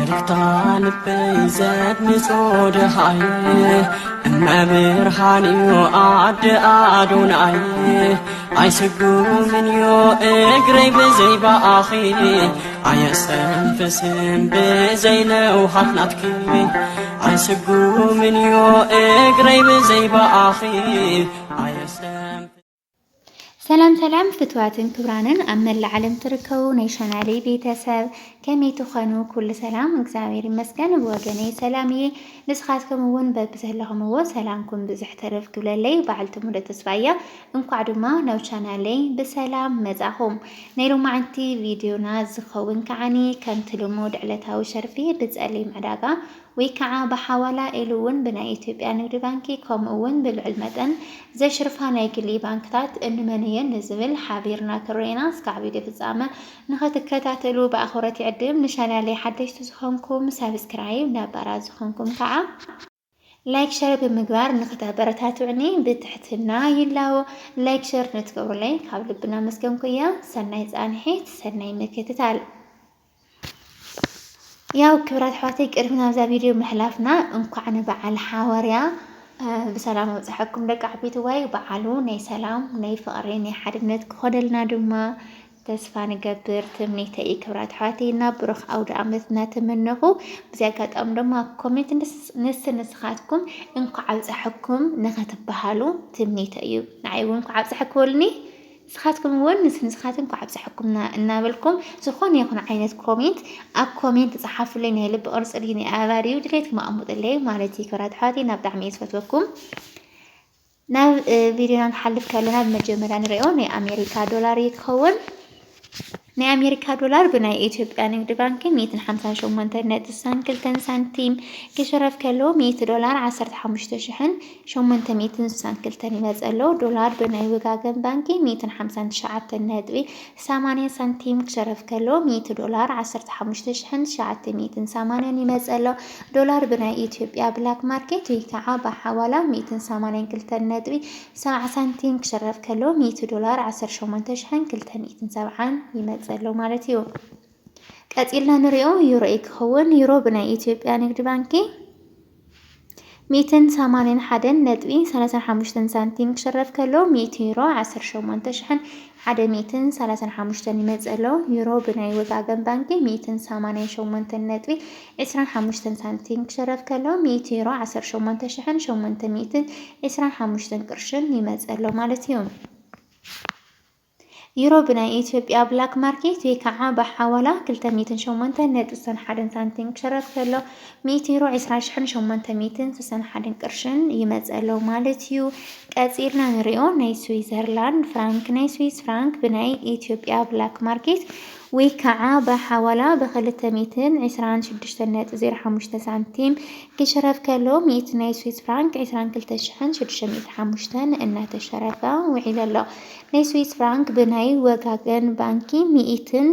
እታ ልበይ ዘድምጾ ደሃይ እመብርሃን እዩ ኣደ ኣዶናይ። ኣይስጉምን እዩ እግረይ ብዘይ ብኣኺ፣ ኣየስተንፍስን ብዘይ ለውሃት ናትኪ። ኣይስጉምን እዩ እግረይ ብዘይ ብኣኺ፣ ኣየስተንፍ- ሰላም ሰላም ፍትዋትን ክብራንን ኣብ መላእ ዓለም ትርከቡ ናይ ቻናለይ ቤተሰብ፣ ከመይ ትኾኑ? ኩሉ ሰላም እግዚኣብሔር ይመስገን። ብወገነይ ሰላም እየ። ንስኻትኩም እውን በብዘለኹምዎ ሰላምኩም ብዙሕ ተረፍ ክብለለይ በዓልቲ ሙሉእ ተስፋ እያ። እንኳዕ ድማ ናብ ቻናለይ ብሰላም መጻኹም። ናይ ሎማዓንቲ ቪድዮና ዝኸውን ከዓኒ ከምቲ ልሙድ ዕለታዊ ሸርፊ ብጸሊም ዕዳጋ ወይ ከዓ ብሓዋላ ኢሉ እውን ብናይ ኢትዮጵያ ንግዲ ባንኪ ከምኡ እውን ብልዑል መጠን ዘሽርፋ ናይ ግሊ ባንክታት እንመን እየን ንዝብል ሓቢርና ክረኤና እስካዕ ቪድዮ ፍጻመ ንኸትከታተሉ ብኣኽብሮት ይዕድም። ንቻናለይ ሓደሽቲ ዝኾንኩም ሳብስክራይብ፣ ነባራት ዝኾንኩም ከዓ ላይክ ሸር ብምግባር ንኽተበረታትዑኒ ብትሕትና ይላቦ። ላይክ ሸር ንትገብሩለይ ካብ ልቢ እናመስገንኩ እያ። ሰናይ ጻንሒት፣ ሰናይ ምክትታል። ያው ክብራት ኣሕዋተይ፣ ቅድሚ ናብዛ ቪድዮ ምሕላፍና እንኳዕ ንበዓል ሓወርያ ብሰላም ኣብፀሐኩም ደቂ ዓበይቲ ዋይ። በዓሉ ናይ ሰላም፣ ናይ ፍቕሪ፣ ናይ ሓድነት ክኾነልና ድማ ተስፋ ንገብር፣ ትምኒተይ እዩ። ክብራት ኣሕዋተይ፣ ናብ ብሩኽ ኣውደ ዓመት እናተመነኹ፣ በዚ ኣጋጣሚ ድማ ኣብ ኮሜንት ንስ-፣ ንስ-፣ ንስኻትኩም እንኳዕ ኣብፀሐኩም ንኸትበሃሉ ትምኒተይ እዩ። ንዓይ እውን እንኳዕ ኣብፀሐኪ በሉኒ። ንስኻትኩም እውን ንስ-፣ ንስኻትኩም እንኳዕ ኣብፀሐኩም እና-፣ እናበልኩም ዝኾነ ይኹን ዓይነት ኮሜንት ኣብ ኮሜንት ፀሓፉለይ። ናይ ልቢ ቅርፂ ድዩ፣ ናይ ኣበባ ድዩ፣ ድሌትኩም ኣቐምጡለይ ማለት እዩ። ክብራት ኣሕዋተይ፣ ናብ ብጣዕሚ እየ ዝፈትወኩም። ናብ ቪድዮና ንሓልፍ ከለና ብመጀመርያ ንሪኦ ናይ ኣሜሪካ ዶላር እዩ ክኸውን። ናይ ኣሜሪካ ዶላር ብናይ ኢትዮጵያ ንግዲ ባንኪ ሚእትን ሓምሳን ሸሞንተን ነጥቢ ስሳን ክልተን ሳንቲም ክሽረፍ ከሎ፣ ሚእቲ ዶላር ዓሰርተ ሓሙሽተ ሽሕን ሸሞንተ ሚእትን ስሳን ክልተን ይመጽእ ኣሎ። ዶላር ብናይ ወጋገን ባንኪ ሚእትን ሓምሳን ትሽዓተን ነጥቢ ሰማንያ ሳንቲም ክሸረፍ ከሎ፣ ሚእቲ ዶላር ዓሰርተ ሓሙሽተ ሽሕን ትሽዓተ ሚእትን ሰማንያን ይመጽእ ኣሎ። ዶላር ብናይ ኢትዮጵያ ብላክ ማርኬት ወይ ከዓ ብሓዋላ ሚእትን ሰማንያን ክልተን ነጥቢ ሰብዓ ሳንቲም ክሽረፍ ከሎ፣ ሚእቲ ዶላር ዓሰርተ ሸሞንተ ሽሕን ክልተ ሚእትን ሰብዓን ይመጽእ ኣሎ ማለት እዩ። ቀጺልና ንሪኦ ዩሮ እዩ ክኸውን። ዩሮ ብናይ ኢትዮጵያ ንግዲ ባንኪ ሚእትን ሰማንያን ሓደን ነጥቢ ሰላሳን ሓሙሽተን ሳንቲም ክሽረፍ ከሎ፣ ሚእቲ ዩሮ ዓሰርተ ሸሞንተ ሽሕን ሓደ ሚእትን ሰላሳን ሓሙሽተን ይመጽእ ኣሎ። ዩሮ ብናይ ወጋገን ባንኪ ሚእትን ሰማንያን ሸሞንተን ነጥቢ ዕስራን ሓሙሽተን ሳንቲም ክሽረፍ ከሎ፣ ሚእቲ ዩሮ ዓሰርተ ሸሞንተ ሽሕን ሸሞንተ ሚእትን ዕስራን ሓሙሽተን ቅርሽን ይመጽእ ኣሎ ማለት እዩ። ዩሮ ብናይ ኢትዮጵያ ብላክ ማርኬት ወይ ከዓ ብሓዋላ ክልተ ሚእትን ሸሞንተን ነጥቢ ስሳን ሓደን ሳንቲም ክሽረፍ ከሎ፣ ሚእቲ ዩሮ ዕስራ ሽሕን ሸሞንተ ሚእትን ስሳን ሓደን ቅርሽን ይመጽእ ኣሎ ማለት እዩ። ቀጺልና ንሪኦ ናይ ስዊዘርላንድ ፍራንክ። ናይ ስዊስ ፍራንክ ብናይ ኢትዮጵያ ብላክ ማርኬት ወይ ከዓ ብሓዋላ ብክልተ ሚእትን ዕስራን ሽዱሽተን ነጥቢ ዜሮ ሓሙሽተ ሳንቲም ክሽረፍ ከሎ፣ ሚእቲ ናይ ስዊስ ፍራንክ ዕስራን ክልተ ሽሕን ሽዱሽተ ሚእትን ሓሙሽተን እናተሸረፈ ውዒሉ ኣሎ። ናይ ስዊስ ፍራንክ ብናይ ወጋገን ባንኪ ሚእትን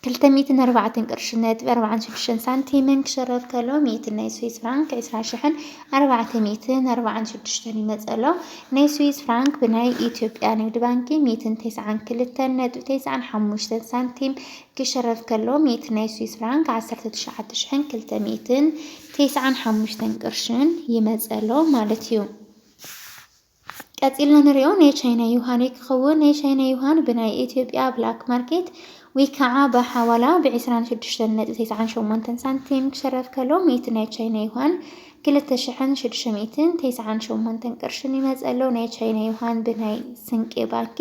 ክልተ ሚእትን ኣርባዕተን ቅርሺ ነጥቢ ኣርባዓን ሽዱሽተን ሳንቲምን ክሽረፍ ከሎ፣ ሚእቲ ናይ ስዊስ ፍራንክ ዕስራ ሽሕን ኣርባዕተ ሚእትን ኣርባዓን ሽዱሽተን ይመጽእ ኣሎ። ናይ ስዊስ ፍራንክ ብናይ ኢትዮጵያ ንግዲ ባንኪ ሚእትን ተስዓን ክልተን ነጥቢ ተስዓን ሓሙሽተን ሳንቲም ክሽረፍ ከሎ፣ ሚእቲ ናይ ስዊስ ፍራንክ ዓሰርተ ትሽዓተ ሽሕን ክልተ ሚእትን ተስዓን ሓሙሽተን ቅርሽን ይመጽእ ኣሎ ማለት እዩ። ቀጺልና ንሪኦ ናይ ቻይና ዩሃን እዩ ክኸውን። ናይ ቻይና ዩሃን ብናይ ኢትዮጵያ ብላክ ማርኬት ወይ ከዓ ብሓዋላ ብዕስራን ሽዱሽተን ነጥቢ ተስዓን ሸሞንተን ሳንቲም ክሽረፍ ከሎ፣ ሚእቲ ናይ ቻይና ዩሃን ክልተ ሽሕን ሽዱሽተ ሚእትን ተስዓን ሸሞንተን ቅርሽን ይመጽእ ኣሎ። ናይ ቻይና ዩሃን ብናይ ስንቄ ባንኪ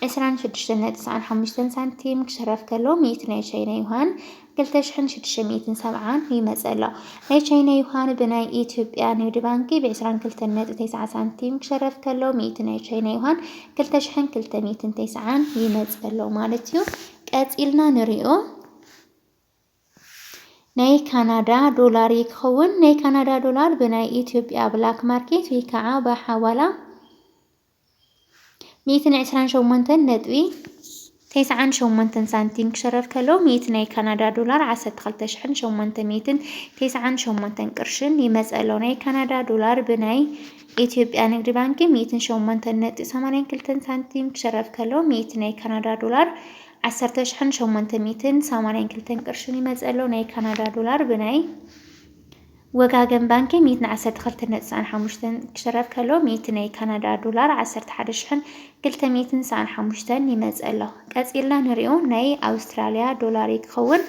ዕስራን ሽዱሽተን ነጥቢ ተስዓን ሓሙሽተን ሳንቲም ክሽረፍ ከሎ፣ ሚእቲ ናይ ቻይና ዩሃን ክልተ ሽሕን ሽዱሽተ ሚእትን ሰብዓን ይመጽእ ኣሎ። ናይ ቻይና ዩሃን ብናይ ኢትዮጵያ ንግዲ ባንኪ ብዕስራን ክልተን ነጥቢ ተስዓ ሳንቲም ክሸረፍ ከሎ፣ ሚእቲ ናይ ቻይና ዩሃን ክልተ ሽሕን ክልተ ሚእትን ተስዓን ይመጽእ ኣሎ ማለት እዩ። ቀጺልና ንሪኦ ናይ ካናዳ ዶላር እዩ ክኸውን። ናይ ካናዳ ዶላር ብናይ ኢትዮጵያ ብላክ ማርኬት ወይ ከዓ ብሓዋላ ሚእትን ዕስራን ሸሞንተን ነጥቢ ተስዓን ሸሞንተን ሳንቲም ክሸረፍ ከሎ፣ ሚእቲ ናይ ካናዳ ዶላር ዓሰርተ ክልተ ሽሕን ሸሞንተ ሚእትን ተስዓን ሸሞንተን ቅርሽን ይመጽእ ኣሎ። ናይ ካናዳ ዶላር ብናይ ኢትዮጵያ ንግዲ ባንኪ ሚእትን ሸሞንተን ነጥቢ ሰማንያን ክልተን ሳንቲም ክሸረፍ ከሎ፣ ሚእቲ ናይ ካናዳ ዶላር ዓሰርተ ሽሕን ሸሞንተ ሚእትን ሰማንያን ክልተን ቅርሽን ይመጽእ ኣሎ። ናይ ካናዳ ዶላር ብናይ ወጋገን ባንኪ ሚእትን ዓሰርተ ክልተ ነጥቢ ሰዓን ሓሙሽተን ክሽረፍ ከሎ፣ ሚእቲ ናይ ካናዳ ዶላር ዓሰርተ ሓደ ሽሕን ክልተ ሚእትን ሰዓን ሓሙሽተን ይመጽእ ኣሎ። ቀጺልና ንሪኦ ናይ ኣውስትራልያ ዶላር እዩ ክኸውን።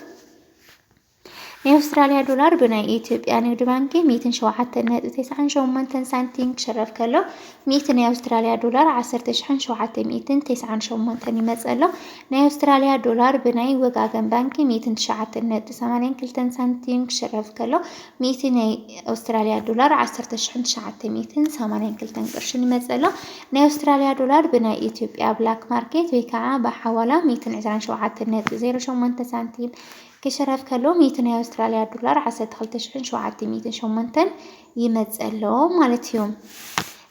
ናይ ኣውስትራልያ ዶላር ብናይ ኢትዮጵያ ንግዲ ባንኪ ሚእትን ሸውዓተን ነጥቢ ተስዓን ሸሞንተን ሳንቲም ክሽረፍ ከሎ፣ ሚእቲ ናይ ኣውስትራልያ ዶላር ዓሰርተ ሽሕን ሸውዓተ ሚእትን ተስዓን ሸሞንተን ይመጽእ ኣሎ። ናይ ኣውስትራልያ ዶላር ብናይ ወጋገን ባንኪ ሚእትን ትሽዓተን ነጥቢ ሰማንያን ክልተን ሳንቲም ክሽረፍ ከሎ፣ ሚእቲ ናይ ኣውስትራልያ ዶላር ዓሰርተ ሽሕን ትሽዓተ ሚእትን ሰማንያን ክልተን ቅርሽን ይመጽእ ኣሎ። ናይ ኣውስትራልያ ዶላር ብናይ ኢትዮጵያ ብላክ ማርኬት ወይ ከዓ ብሓዋላ ሚእትን ዕስራን ሸውዓተን ነጥቢ ዜሮ ሸሞንተ ሳንቲም ክሽረፍ ከሎ፣ ሚእቲ ናይ ኣውስትራልያ ዶላር ዓሰርተ ክልተ ሽሕን ሸውዓተ ሚእትን ሸሞንተን ይመጽእ ኣሎ ማለት እዩ።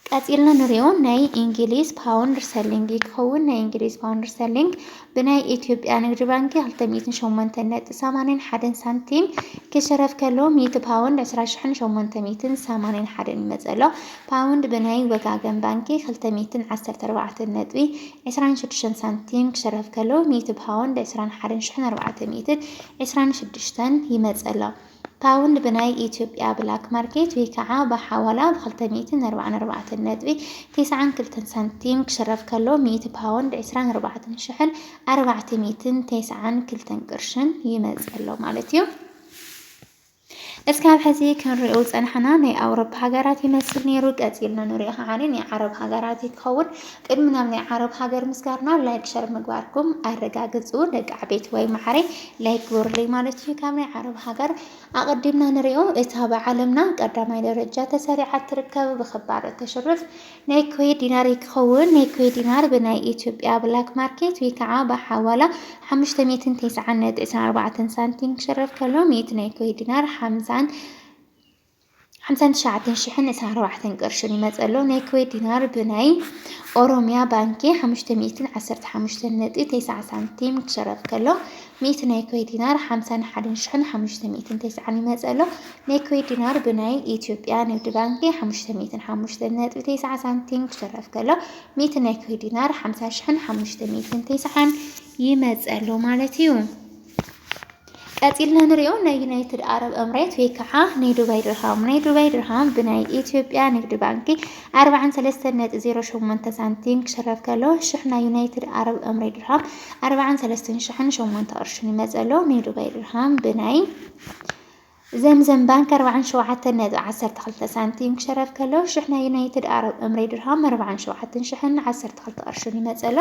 ቀጺልና ንሪኦ ናይ እንግሊዝ ፓውንድ ስተርሊንግ ክኸውን። ናይ እንግሊዝ ፓውንድ ስተርሊንግ ብናይ ኢትዮጵያ ንግዲ ባንኪ ክልተ ሚእትን ሸሞንተን ነጥቢ ሰማንያን ሓደን ሳንቲም ክሽረፍ ከሎ፣ ሚእቲ ፓውንድ ዕስራ ሽሕን ሸሞንተ ሚእትን ሰማንያን ሓደን ይመጽእ ኣሎ። ፓውንድ ብናይ ወጋገን ባንኪ ክልተ ሚእትን ዓሰርተ ኣርባዕተን ነጥቢ ዕስራን ሽዱሽተን ሳንቲም ክሽረፍ ከሎ፣ ሚእቲ ፓውንድ ዕስራን ሓደን ሽሕን ኣርባዕተ ሚእትን ዕስራን ሽዱሽተን ይመጽእ ኣሎ። ፓውንድ ብናይ ኢትዮጵያ ብላክ ማርኬት ወይ ከዓ ብሓዋላ ብክልተ ሚእትን ኣርባዓን ኣርባዕተን ነጥቢ ተስዓን ክልተን ሳንቲም ክሽረፍ ከሎ፣ ሚእቲ ፓውንድ ዕስራን ኣርባዕተን ሽሕን ኣርባዕተ ሚእትን ተስዓን ክልተን ቅርሽን ይመጽእ ኣሎ ማለት እዩ። እስካብ ሕዚ ክንሪኦ ዝጸናሕና ናይ ኣውሮፓ ሃገራት ይመስል ነይሩ። ቀጺልና ንሪኦ ከዓ ናይ ዓረብ ሃገራት እዩ ክኸውን። ቅድሚ ናብ ናይ ዓረብ ሃገር ምስጋርና ላይክ ሸር ምግባርኩም ኣረጋግጹ። ደቂ ዓበይቲ ወይ ማዕረይ ላይክ ግበሩለይ ማለት እዩ። ካብ ናይ ዓረብ ሃገር ኣቐዲምና ንሪኦ እታ ብዓለምና ቀዳማይ ደረጃ ተሰሪዓ ትርከብ ብኽባር እተሽርፍ ናይ ኩዌት ዲናር እዩ ክኸውን። ናይ ኩዌት ዲናር ብናይ ኢትዮጵያ ብላክ ማርኬት ወይ ከዓ ብሓዋላ ሓሙሽተ ሚእትን ተስዓን ነጥቢ ዕስራን ኣርባዕተን ሳንቲም ክሽረፍ ከሎ፣ ሚእቲ ናይ ኩዌት ዲናር ሓምሳን ሓምሳን ትሽዓተን ሽሕን ዕስራን ኣርባዕተን ቅርሽን ይመጽእ ኣሎ። ናይ ኩዌት ዲናር ብናይ ኦሮሚያ ባንኪ ሓሙሽተ ሚእትን ዓሰርተ ሓሙሽተን ነጥቢ ተስዓ ሳንቲም ክሽረፍ ከሎ፣ ሚእቲ ናይ ኩዌት ዲናር ሓምሳን ሓደን ሽሕን ሓሙሽተ ሚእትን ተስዓን ይመጽእ ኣሎ። ናይ ኩዌት ዲናር ብናይ ኢትዮጵያ ንግዲ ባንኪ ሓሙሽተ ሚእትን ሓሙሽተን ነጥቢ ተስዓ ሳንቲም ክሽረፍ ከሎ፣ ሚእቲ ናይ ኩዌት ዲናር ሓምሳ ሽሕን ሓሙሽተ ሚእትን ተስዓን ይመጽእ ኣሎ ማለት እዩ። ቀጺልና ንሪኦ ናይ ዩናይትድ ኣረብ እምሬት ወይ ከዓ ናይ ዱባይ ድርሃም። ናይ ዱባይ ድርሃም ብናይ ኢትዮጵያ ንግዲ ባንኪ ኣርባዓን ሰለስተን ነጥቢ ዜሮ ሸሞንተ ሳንቲም ክሽረፍ ከሎ፣ ሽሕ ናይ ዩናይትድ ኣረብ እምሬት ድርሃም ኣርባዓን ሰለስተን ሽሕን ሸሞንተ ቅርሽን ይመጽእ ኣሎ። ናይ ዱባይ ድርሃም ብናይ ዘምዘም ባንክ ኣርባዓን ሸውዓተን ነጥቢ ዓሰርተ ክልተ ሳንቲም ክሽረፍ ከሎ፣ ሽሕ ናይ ዩናይትድ ኣረብ እምሬት ድርሃም ኣርባዓን ሸውዓተን ሽሕን ዓሰርተ ክልተ ቅርሽን ይመጽእ ኣሎ።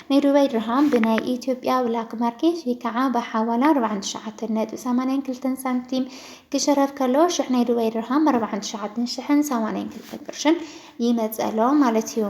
ናይ ዱባይ ድርሃም ብናይ ኢትዮጵያ ብላክ ማርኬት ወይ ከዓ ብሓዋላ ኣርባዓን ትሽዓተን ነጥቢ ሰማንያን ክልተን ሳንቲም ክሽረፍ ከሎ፣ ሽሕ ናይ ዱባይ ድርሃም ኣርባዓን ትሽዓተን ሽሕን ሰማንያን ክልተን ቅርሽን ይመጽእ ኣሎ ማለት እዩ።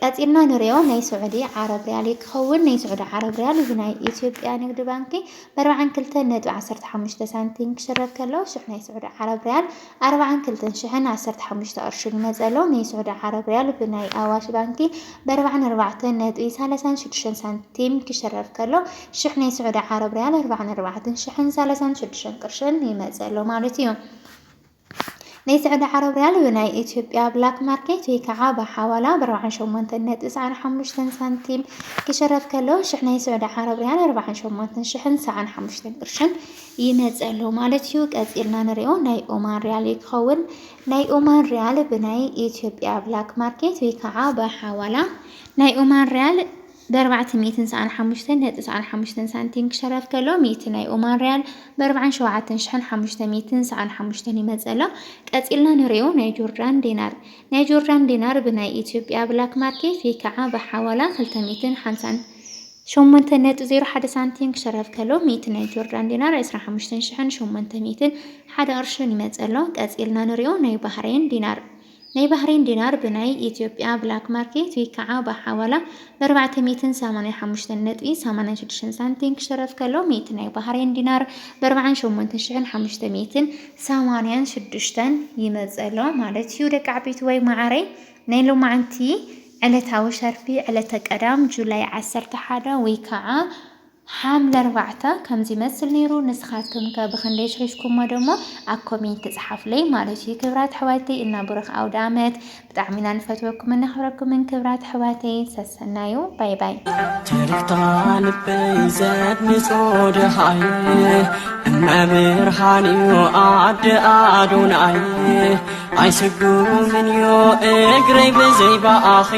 ቀጺልና ንሪኦ ናይ ስዑዲ ዓረብ ሪያል እዩ ክኸውን። ናይ ስዑዲ ዓረብ ሪያል ብናይ ኢትዮጵያ ንግዲ ባንኪ ብኣርባዓን ክልተን ነጥቢ ዓሰርተ ሓሙሽተ ሳንቲም ክሽረፍ ከሎ፣ ሽሕ ናይ ስዑዲ ዓረብ ሪያል ኣርባዓን ክልተን ሽሕን ዓሰርተ ሓሙሽተ ቅርሽን ይመጽእ ኣሎ። ናይ ስዑዲ ዓረብ ሪያል ብናይ ኣዋሽ ባንኪ ብኣርባዓን ኣርባዕተን ነጥቢ ሰላሳን ሽዱሽተን ሳንቲም ክሽረፍ ከሎ፣ ሽሕ ናይ ስዑዲ ዓረብ ሪያል ኣርባዓን ኣርባዕተን ሽሕን ሰላሳን ሽዱሽተን ቅርሽን ይመጽእ ኣሎ ማለት እዩ። ናይ ስዑዲ ዓረብ ሪያል ብናይ ኢትዮጵያ ብላክ ማርኬት ወይ ከዓ ብሓዋላ ብኣርባዓን ሸሞንተን ነጥቢ ሰዓን ሓሙሽተን ሳንቲም ክሽረፍ ከሎ፣ ሽሕ ናይ ስዑዲ ዓረብ ሪያል ኣርባዓን ሸሞንተን ሽሕን ሰዓን ሓሙሽተን ቅርሽን ይመጽእ ኣሎ ማለት እዩ። ቀጺልና ንሪኦ ናይ ኦማን ሪያል እዩ ክኸውን። ናይ ኦማን ሪያል ብናይ ኢትዮጵያ ብላክ ማርኬት ወይ ከዓ ብሓዋላ ናይ ኦማን ሪያል ብኣርባዕተ ሚእትን ሰዓን ሓሙሽተን ነጥቢ ሰዓን ሓሙሽተን ሳንቲም ክሸረፍ ከሎ፣ ሚእቲ ናይ ኦማን ሪያል ብኣርባዓን ሸውዓተን ሽሕን ሓሙሽተ ሚእትን ሰዓን ሓሙሽተን ይመጽእ ኣሎ። ቀጺልና ንሪኦ ናይ ጆርዳን ዲናር። ናይ ጆርዳን ዲናር ብናይ ኢትዮጵያ ብላክ ማርኬት ወይ ከዓ ብሓዋላ ክልተ ሚእትን ሓምሳን ሸሞንተ ነጥቢ ዜሮ ሓደ ሳንቲም ክሸረፍ ከሎ፣ ሚእቲ ናይ ጆርዳን ዲናር ዕስራን ሓሙሽተን ሽሕን ሸሞንተ ሚእትን ሓደ ቅርሽን ይመጽእ ኣሎ። ቀጺልና ንሪኦ ናይ ባህሬን ዲናር። ናይ ባህሬን ዲናር ብናይ ኢትዮጵያ ብላክ ማርኬት ወይ ከዓ ብሓዋላ ብኣርባዕተ ሚእትን ሰማንያን ሓሙሽተን ነጥቢ ሰማንያን ሽዱሽተን ሳንቲም ክሸረፍ ከሎ፣ ሚእቲ ናይ ባህሬን ዲናር ብኣርባዓን ሸሞንተን ሽሕን ሓሙሽተ ሚእትን ሰማንያን ሽዱሽተን ይመጽእ ኣሎ ማለት እዩ። ደቂ ዓበይቲ ወይ መዓረይ፣ ናይ ሎማዓንቲ ዕለታዊ ሸርፊ ዕለተ ቀዳም ጁላይ ዓሰርተ ሓደ ወይ ከዓ ሓምለ ኣርባዕተ ከምዚ ይመስል ነይሩ። ንስኻትኩም ከ ብኽንደይ ሽሪሽኩሞ ደሞ ኣብ ኮሜንት ጸሓፉለይ ማለት እዩ። ክብራት ኣሕዋተይ እና ብሩኽ ኣውደ ኣመት። ብጣዕሚ ኢና ንፈትወኩምን ነኽብረኩምን ክብራት ኣሕዋተይ። ሰሰናዩ። ባይ ባይ። ትርክታ ልበይ ዘድምጾ ደሃይ እመ ብርሃን እዩ ኣደ ኣዶናይ። ኣይስጉምን እዮ እግረይ ብዘይ ብኣኺ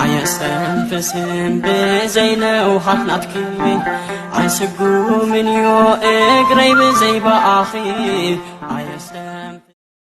ኣየስተንፍስን ብዘይ ነውሃት ናትኪ። ኣይስጉምን እዮ እግረይ ብዘይ ብኣኺ ኣየስተንፍስን